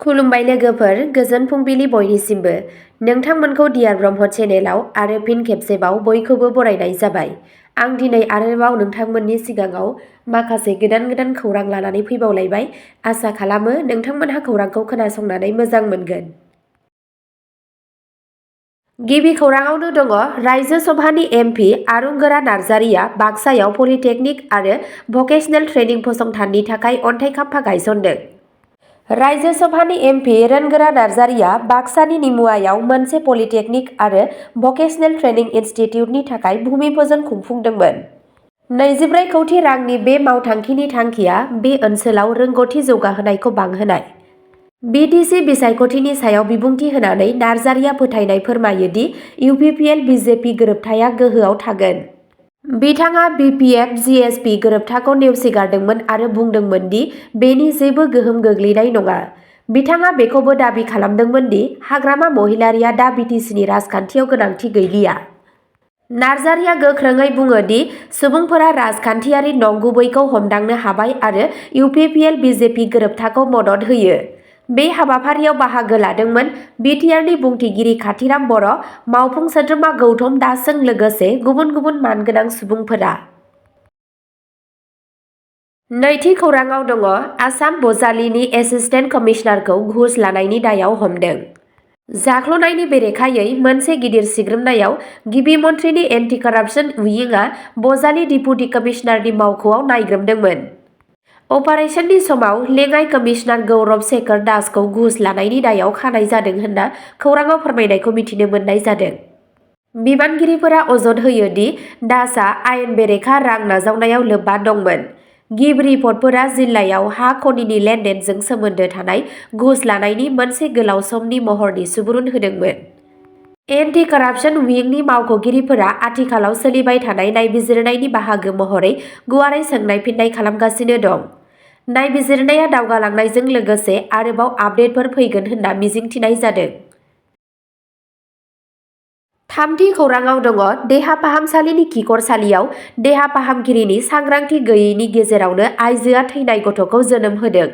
खुलुमबाय लोगोफोर, गोजोन फुंबिलि बयनिसिमबो। नोंथांमोनखौ डियार ब्रह्म चेनेलाव आरो फिन खेबसेबाव बयखौबो बरायनाय जाबाय। आं दिनै आरोबाव नोंथांमोननि सिगाङाव माखासे गोदान खौरां लानानै फैबावलायबाय। आसा खालामो नोंथांमोनहा खौरांखौ खोनासंनानै मोजां मोनगोन। गिबि खौराङावनो दङ रायजो सभानि एमपि आरुंगोरा नार्जारिया बाक्सायाव पलिटेकनिक आरो भकेशनेल ट्रेनिं फसंथाननि थाखाय अन्थाइ खाम्फा गायसनदों। रायजो सभानि एमपि रोनगोरा नार्जारिया बाक्सानि निमुवायाव मोनसे पलिटेकनिक आरो भकेशनेल ट्रेनिं इनस्टिटिउटनि थाखाय भुमि पूजन खुंफुंदोंमोन। 24 कौटि रांनि बे मावथांखिनि थांखिया बे ओनसोलाव रोंग'थि जौगाहोनायखौ बांहोनाय। बिटिसि बिसायख'थिनि सायाव बिबुंथि होनानै नार्जारिया फोथायनाय फोरमायो दि UPPL BJP गोरोबथाया गोहोआव थागोन। बिथाङा BTech GSP गोरोबथाखौ नेवसिगारदोंमोन आरो बुंदोंमोन दि बेनि जेबो गोहोम गोग्लैनाय नङा। बिथाङा बेखौबो दाबि खालामदोंमोन दि हाग्रामा महिलारिया दा बिटिसिनि राजखान्थियाव गोनांथि गैलिया। नार्जारिया गोख्रोङै बुङो दि सुबुंफोरा राजखान्थियारि नंगुबैखौ हमदांनो हाबाय आरो UPPL BJP गोरोबथाखौ मदद होयो। बे हाबाफारियाव बाहागो लादोंमोन बिटिआरनि बुंथिगिरि खाथिराम बर', मावफुं सोद्रोमा गौतम दासजों लोगोसे गुबुन मानगोनां सुबुंफोरा। नैथि खौराङाव दङ आसाम बजालिनि एसिस्टेन्ट कमिशनारखौ घुस लानायनि दायाव हमदों। जाख्ल'नायनि बेरेखायै मोनसे गिदिर सिग्रोमनायाव गिबि मन्थ्रिनि एन्टि कारापसन उइंगआ बजालि डिपुटि कमिशनारनि मावख'आव नायग्रोमदोंमोन। अपारेशननि समाव लेङाइ कमिशनार गौरब शेखर दासखौ घुस लानायनि दायाव खानाय जादों होनना खौराङाव फोरमायनायखौ मिथिनो मोननाय जादों। बिबानगिरिफोरा अजद होयो दि दासआ आयेन बेरेखा रां नाजावनायाव लोब्बा दंमोन। गिबि रिपर्टफोरा जिल्लायाव हा खनिनि लेनदेनजों सोमोन्दो थानाय घुस लानायनि मोनसे गोलाव समनि महरनि सुबुरुन होदोंमोन। एन्टि कारापसन उइंगनि मावख'गिरिफोरा आथिखालाव सोलिबाय थानाय नायबिजिरनायनि बाहागो महरै गुवारै सोंनाय फिननाय खालामगासिनो दं। नायबिजिरनाया दावगालांनायजों लोगोसे आरोबाव आपडेटफोर फैगोन होनना मिजिंथिनाय जादों। थामथि खौराङाव दङ देहा फाहामसालिनि खिखरसालियाव देहा फाहामगिरिनि सांग्रांथि गैयैनि गेजेरावनो आइजोआ थैनाय गथ'खौ जोनोम होदों।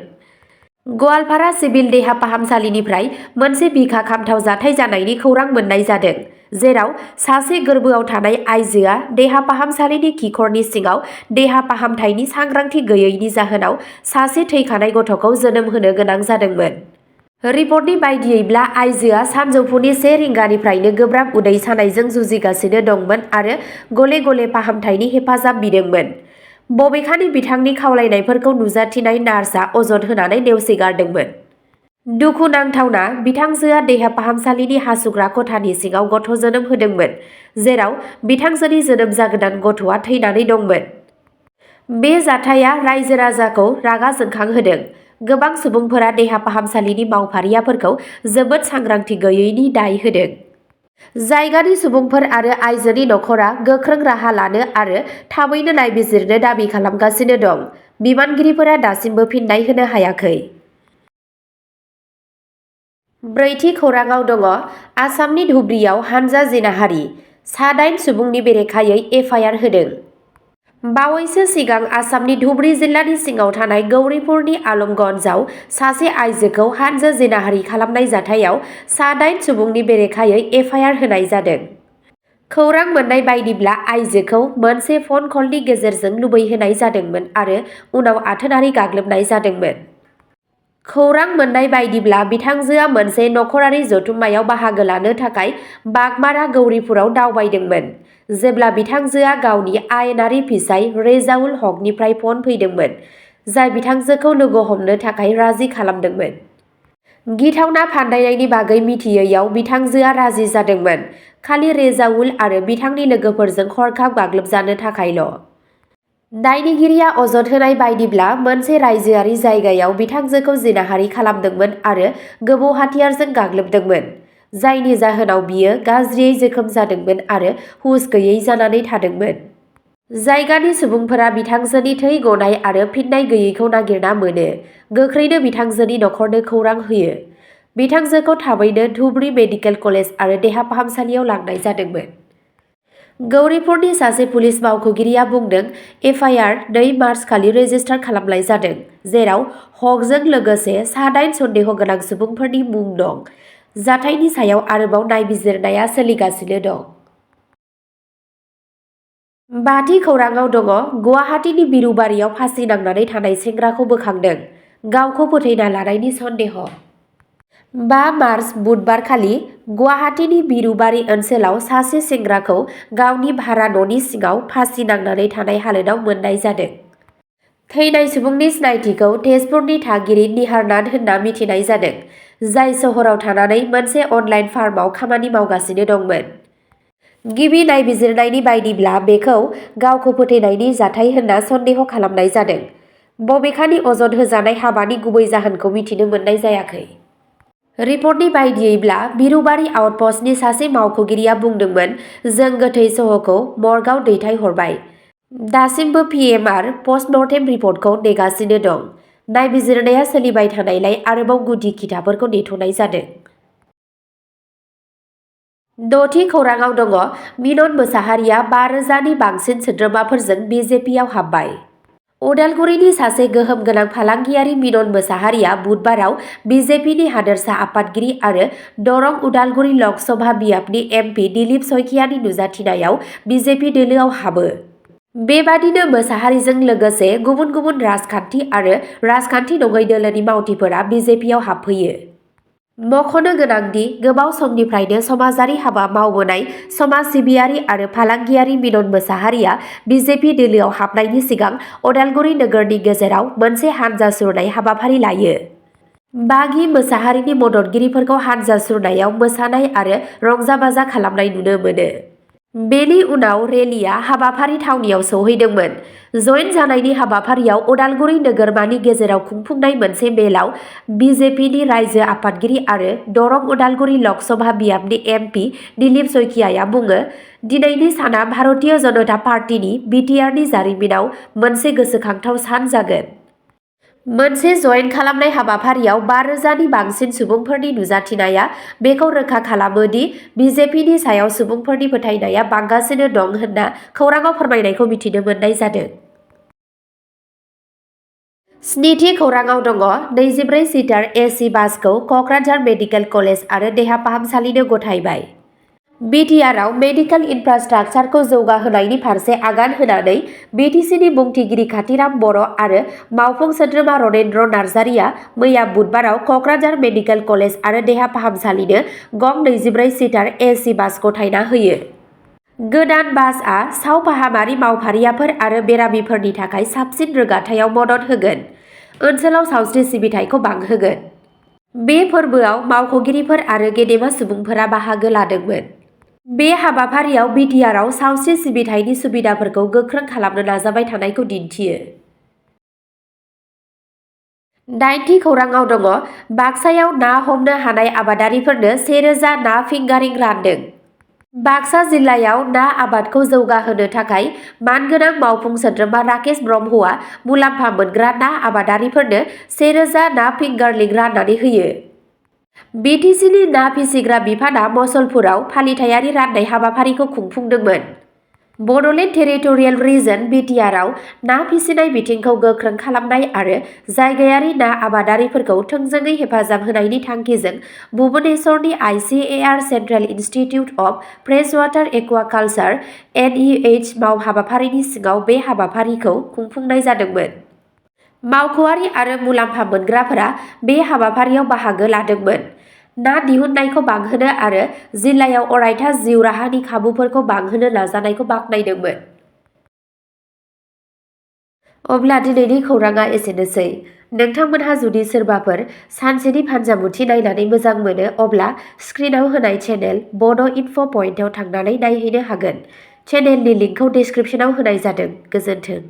गवालपारा सिभिल देहा फाहामसालिनिफ्राय मोनसे बिखा खामथाव जाथाय जानायनि खौरां मोननाय जादों, जेराव सासे गोर्बोआव थानाय आइजोआ देहा फाहामसालिनि खिखरनि सिङाव देहा फाहामथायनि सांग्रांथि गैयैनि जाहोनाव सासे थैखानाय गथ'खौ जोनोम होनो गोनां जादोंमोन। रिपर्टनि बायदियैब्ला आइजोआ सानजौफुनि 1 रिंगानिफ्रायनो गोब्राब उदै सानायजों जुजिगासिनो दंमोन आरो गले फाहामथायनि हेफाजाब बिदोंमोन। बबेखानि बिथांनि खावलायनायफोरखौ नुजाथिनाय नार्सआ अजद होनानै नेवसिगारदोंमोन। दुखुनांथावना, बिथांजोआ देहा फाहामसालिनि हासुग्रा खथानि सिङाव गथ' जोनोम होदोंमोन, जेराव बिथांजोनि जोनोम जागोदान गथ'आ थैनानै दंमोन। बे जाथाया रायजो राजाखौ रागा जोंखांहोदों। गोबां सुबुंफोरा देहा फाहामसालिनि मावफारियाफोरखौ जोबोद सांग्रांथि गैयैनि दाय होदों। जायगानि सुबुंफोर आरो आइजोनि नखरा गोख्रों राहा लानो आरो थाबैनो नायबिजिरनो दाबि खालामगासिनो दं। बिबानगिरिफोरा दासिमबो फिननाय होनो हायाखै। ब्रैथि खौराङाव दङ आसामनि धुब्रीयाव हानजा जिनाहारि, सा 8 सुबुंनि बेरेखायै एफआइआर होदों। बावैसो सिगां आसामनि धुब्री जिल्लानि सिङाव थानाय गौरीपुरनि आलमगन्जआव सासे आइजोखौ हानजा जिनाहारि खालामनाय जाथायाव सा 8 सुबुंनि बेरेखायै एफआइआर होनाय जादों। खौरां मोननाय बायदिब्ला आइजोखौ मोनसे फन कलनि गेजेरजों लुबैहोनाय जादोंमोन आरो उनाव आथोनारि गाग्लोबनाय जादोंमोन। खौरां मोननाय बायदिब्ला बिथांजोआ मोनसे नखरारि जथुम्मायाव बाहागो लानो थाखाय बागमारा गौरीपुराव दावबायदोंमोन, जेब्ला बिथांजोआ गावनि आयेनारि फिसाय रेजाउल हकनिफ्राय फन फैदोंमोन, जाय बिथांजोखौ लोगो हमनो थाखाय राजि खालामदोंमोन। गिथावना फान्दायनायनि बागै मिथियैयाव बिथांजोआ राजि जादोंमोन, खालि रेजाउल आरो बिथांनि लोगोफोरजों हरखाब गाग्लोबजानो थाखायल'। दायनिगिरिया अजद होनाय बायदिब्ला मोनसे रायजोआरि जायगायाव बिथांजोखौ जिनाहारि खालामदोंमोन आरो गोबौ हाथियारजों गाग्लोबदोंमोन, जायनि जाहोनाव बियो गाज्रियै जोखोम जादोंमोन आरो हुस गैयै जानानै थादोंमोन। जायगानि सुबुंफोरा बिथांजोनि थै गनाय आरो फिननाय गैयैखौ नागिरना मोनो, गोख्रैनो बिथांजोनि नखरनो खौरां होयो। बिथांजोखौ थाबैनो धुब्री मेडिकेल कलेज आरो देहा फाहामसालियाव लांनाय जादोंमोन। गौरीपुरनि सासे पुलिस मावख'गिरिया बुंदों एफआइआर 2 मार्च खालि रेजिस्टार खालामनाय जादों, जेराव हकजों लोगोसे सा-8 सन्देह गोनां सुबुंफोरनि मुं दं। जाथायनि सायाव आरोबाव नायबिजिरनाया सोलिगासिनो दं। बाथि खौराङाव दङ गुवाहाटीनि बिरुबारियाव फासि नांनानै थानाय सेंग्राखौ बोखांदों, गावखौ फोथैना लानायनि सन्देह। 5 मार्च बुधबारखालि गुवाहाटीनि बिरुबारी ओनसोलाव सासे सेंग्राखौ गावनि भारा न'नि सिङाव फासि नांनानै थानाय हालोदाव मोननाय जादों। थैनाय सुबुंनि सिनायथिखौ तेजपुरनि थागिरि निहारनाथ होनना मिथिनाय जादों, जाय सहराव थानानै मोनसे अनलाइन फार्माव खामानि मावगासिनो दंमोन। गिबि नायबिजिरनायनि बायदिब्ला बेखौ गावखौ फोथैनायनि जाथाय होनना सन्देह खालामनाय जादों। बबेखानि अजद होजानाय हाबानि गुबै जाहोनखौ मिथिनो मोननाय जायाखै। रिपर्टनि बायदियैब्ला बिरुबारी आउटपस्टनि सासे मावख'गिरिया बुंदोंमोन जों गोथै सह'खौ मर्गआव दैथायहरबाय। दासिमबो पिएमआर पस्टमर्टेम रिपर्टखौ नेगासिनो दं। नायबिजिरनाया सोलिबाय थानायलाय आरोबाव गुदि खिथाफोरखौ नेथ'नाय जादों। 6थि खौराङाव दङ मिनन मोसाहारिया 5,000नि बांसिन सोद्रोमाफोरजों बिजेपिआव हाबबाय। उदालगुरिनि सासे गोहोम गोनां फालांगियारि मिनन मोसाहारिया बुधबाराव बिजेपिनि हादोरसा आफादगिरि आरो दरं उदालगुरि लक सभा बियाबनि एमपि दिलीप शइकियानि नुजाथिनायाव बिजेपि दोलोआव हाबो। बेबादिनो मोसाहारिजों लोगोसे गुबुन गुबुन राजखान्थि आरो राजखान्थि नङै दोलोनि मावथिफोरा बिजेपिआव हाबफैयो। मख'नो गोनांदि गोबाव समनिफ्रायनो समाजारि हाबा मावबोनाय समाज सिबियारि आरो फालांगियारि मिनन मोसाहारिया बिजेपि दोलोआव हाबनायनि सिगां उदालगुरि नोगोरनि गेजेराव मोनसे हानजा सुरनाय हाबाफारि लायो। बागी मोसाहारिनि मददगिरिफोरखौ हानजा सुरनायाव मोसानाय आरो रंजा-बाजा खालामनाय नुनो मोनो। बेनि उनाव रेलिया हाबाफारि थावनियाव सौहैदोंमोन। जयेन जानायनि हाबाफारियाव उदालगुरि नोगोरमानि गेजेराव खुंफुंनाय मोनसे मेलाव बिजेपिनि रायजो आफादगिरि आरो दरं उदालगुरि लक सभा बियाबनि एमपि दिलीप शइकियाया बुङो दिनैनि साना भारतीय जनता पार्टीनि बिटिआरनि जारिमिनाव मोनसे गोसोखांथाव सान जागोन। मोनसे जयेन खालामनाय हाबाफारियाव 5,000नि बांसिन सुबुंफोरनि नुजाथिनाया बेखौ रोखा खालामो दि बिजेपिनि सायाव सुबुंफोरनि फोथायनाया बांगासिनो दं होनना खौराङाव फोरमायनायखौ मिथिनो मोननाय जादों। 7थि खौराङाव दङ 24 सिटार एसि बासखौ क'क्राझार मेडिकेल कलेज आरो देहा फाहामसालिनो गथायबाय। बिटिआरआव मेडिकेल इनफ्रास्ट्राक्चारखौ जौगाहोनायनि फारसे आगान होनानै बिटिसिनि बुंथिगिरि खाथिराम बर' आरो मावफुं सोद्रोमा रनेन्द्र नार्जारिया मैया बुधबाराव क'क्राझार मेडिकेल कलेज आरो देहा फाहामसालिनो गं 24 सिटार एसि बास गथायना होयो। गोदान बासआ सावफाहामारि मावफारियाफोर आरो बेरामिफोरनि थाखाय साबसिन रोगाथायाव मदद होगोन, ओनसोलाव सावस्रि सिबिथायखौ बांहोगोन। बे फोरबोआव मावख'गिरिफोर आरो गेदेमा सुबुंफोरा बाहागो लादोंमोन। बे हाबाफारियाव बिटिआरआव सावस्रि सिबिथायनि सुबिदाफोरखौ गोख्रों खालामनो नाजाबाय थानायखौ दिन्थियो। 8थि खौराङाव दङ बाक्सायाव ना हमनो हानाय आबादारिफोरनो 1,000 ना फिंगारिं रानदों। बाक्सा जिल्लायाव ना आबादखौ जौगाहोनो थाखाय मानगोनां मावफुं सोद्रोमा राकेश ब्रह्मआ मुलाम्फा मोनग्रा ना आबादारिफोरनो 1,000 ना फिंगारलिं राननानै होयो। बिटिसिनि ना फिसिग्रा बिफाना मसलपुराव फालिथायारि राननाय हाबाफारिखौ खुंफुंदोंमोन। बड'लेण्ड टेरिटरियेल रिजन बिटिआरआव ना फिसिनाय बिथिंखौ गोख्रों खालामनाय आरो जायगायारि ना आबादारिफोरखौ थोंजोङै हेफाजाब होनायनि थांखिजों भुबनेश्वरनि ICAR central institute of freshwater aquaculture (NEH) मावहाबाफारिनि सिङाव बे हाबाफारिखौ खुंफुंनाय जादोंमोन। मावख'आरि आरो मुलाम्फा मोनग्राफोरा बे हाबाफारियाव बाहागो लादोंमोन। ना दिहुननायखौ बांहोनो आरो जिल्लायाव अरायथा जिउ राहानि खाबुफोरखौ बांहोनो नाजानायखौ बाख्नायदोंमोन। अब्ला दिनैनि खौराङा एसेनोसै। नोंथांमोनहा जुदि सोरबाफोर सानसेनि फानजामुथि नायनानै मोजां मोनो अब्ला स्क्रिनाव होनाय चेनेल बड' इनफ' पइन्टआव थांनानै नायहैनो हागोन। चेनेलनि लिंकखौ डिस्क्रिप्शनाव होनाय जादों। गोजोन्थों।